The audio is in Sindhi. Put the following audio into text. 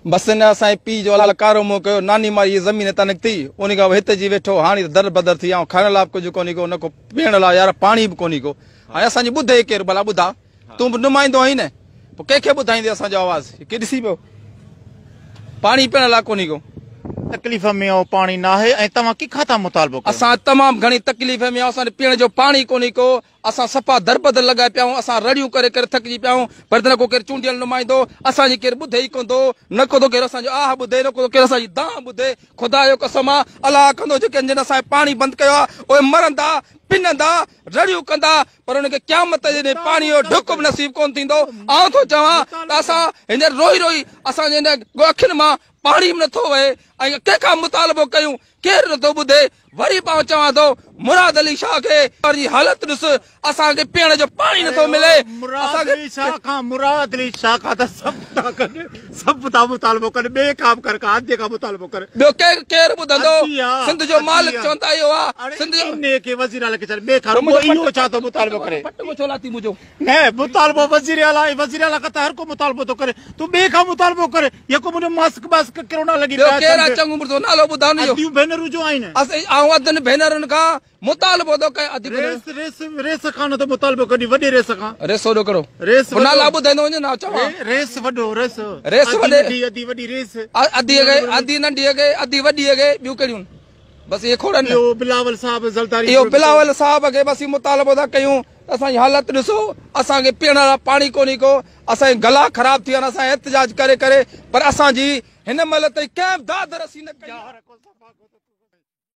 بس هن اسان جي پيء جو الله ڪارو منهن ڪيو، ناني مارئي جي زمين تان نڪتي، انهي کان پوء هت جي ويٺو، هاڻي ته در بدر ٿي آئون، کائڻ لاء به ڪجهه ڪونهي ڪو، نه ڪو پيئڻ لاء يار پاڻي به ڪونهي ڪو، هاڻي اسان جي ٻڌي ڪير ڀلا ٻڌاء، تون به نمائندو آهين نه، پوء ڪنهن کي ٻڌائيندين اسان جو آواز، هي ڪي ڏسي پيو، پاڻي پيئڻ لاء ڪونهي ڪو. تڪليف ۾ آهو پاڻي ناهي ۽ توهان ڪنهن کان ٿا مطالبو ڪيو؟ اسان تمام گهڻي تڪليف ۾ آهيون، اسان وٽ پيئڻ جو پاڻي ڪونهي ڪو، اسان صفا دربدر لڳا پيا آهيون، اسان رڙيون ڪري ڪري ٿڪجي پيا آهيون، پر نه ڪو ڪير چونڊيل نمائندو اسان جي ڪير ٻڌي ئي ڪونه ٿو، نه ڪو ٿو ڪير اسان جو آهه ٻڌي، نه ڪو ٿو ڪير اسان جي دانهن ٻڌي، خدا جو قسم آ الله ڪندو جيڪي جن اسان جو پاڻي بند ڪيو آ اهي مرندا، پنندا، رڙيون ڪندا پر انهن کي قيامت جي ڏينهن پاڻي جو ڍڪ به نصيب ڪونه ٿيندو، آئون ٿو چوان ته اسان هينئر روئي روئي اسان جي هن اکين مان پاڻي به نٿو وهي ۽ ڪنهن کان مطالبو ڪيون ڪير نٿو ٻڌي، وري به آئون چوان ٿو مراد علي شاهه کي پنهنجي حالت ڏس، اسان کي پيئڻ جو پاڻي نٿو ملي، مراد علي شاهه کان مراد علي شاهه کان ته سڀ ٿا ڪن، سڀ ٿا مطالبو ڪن، ٻئي کان به ڪر ڪا ادي کان مطالبو ڪر. ٻيو ڪير ڪير ٻڌندو، سنڌ جو مالڪ چون ٿا اهو آ، سنڌ جو. انهي کي وزير اعليٰ کي ڇڏ، ٻئي کان رڳو اهو ڇا ٿو مطالبو ڪري. پٽ ڇو لاٿي منهنجو. نه مطالبو وزير اعليٰ ۽ وزير اعليٰ کان ته هر ڪو مطالبو ٿو ڪري تون ٻئي کان مطالبو ڪر يڪو منهنجو ماسڪ باسڪ ڪرونا لڳي ٻيو ڪير آ چڱو مڙس نالو ٻڌاء نه اديون ڀينرون جو آهن اسين آئون ادين ڀينرن کان مطالبو ٿو ڪيان ادي ريس ريس ريس کان نه ٿو مطالبو ڪڍي وڏي ريس کان ريس وڏو ڪهڙو ريس پوء نالا ٻڌائيندو وڃ نه چوان ريس وڏو ريس ريس وڏي ادي وڏي ريس ادي کي ادي ننڍي کي ادي وڏي کي ٻيون ڪهڙيون بس اهي کوڙ آهن. اهو بلاول صاحب زرداري اهو بلاول صاحب کي بس مطالبو ٿا ڪيون ته اسان جي حالت ڏسو اسان کي پيئڻ لاء پاڻي ڪونهي ڪو اسان جي گلا خراب ٿي ويا آهن اسان احتجاج ڪري ڪري پر اسان جي هن مهل تائين ڪنهن به داد رسي نه ڪئي آهي.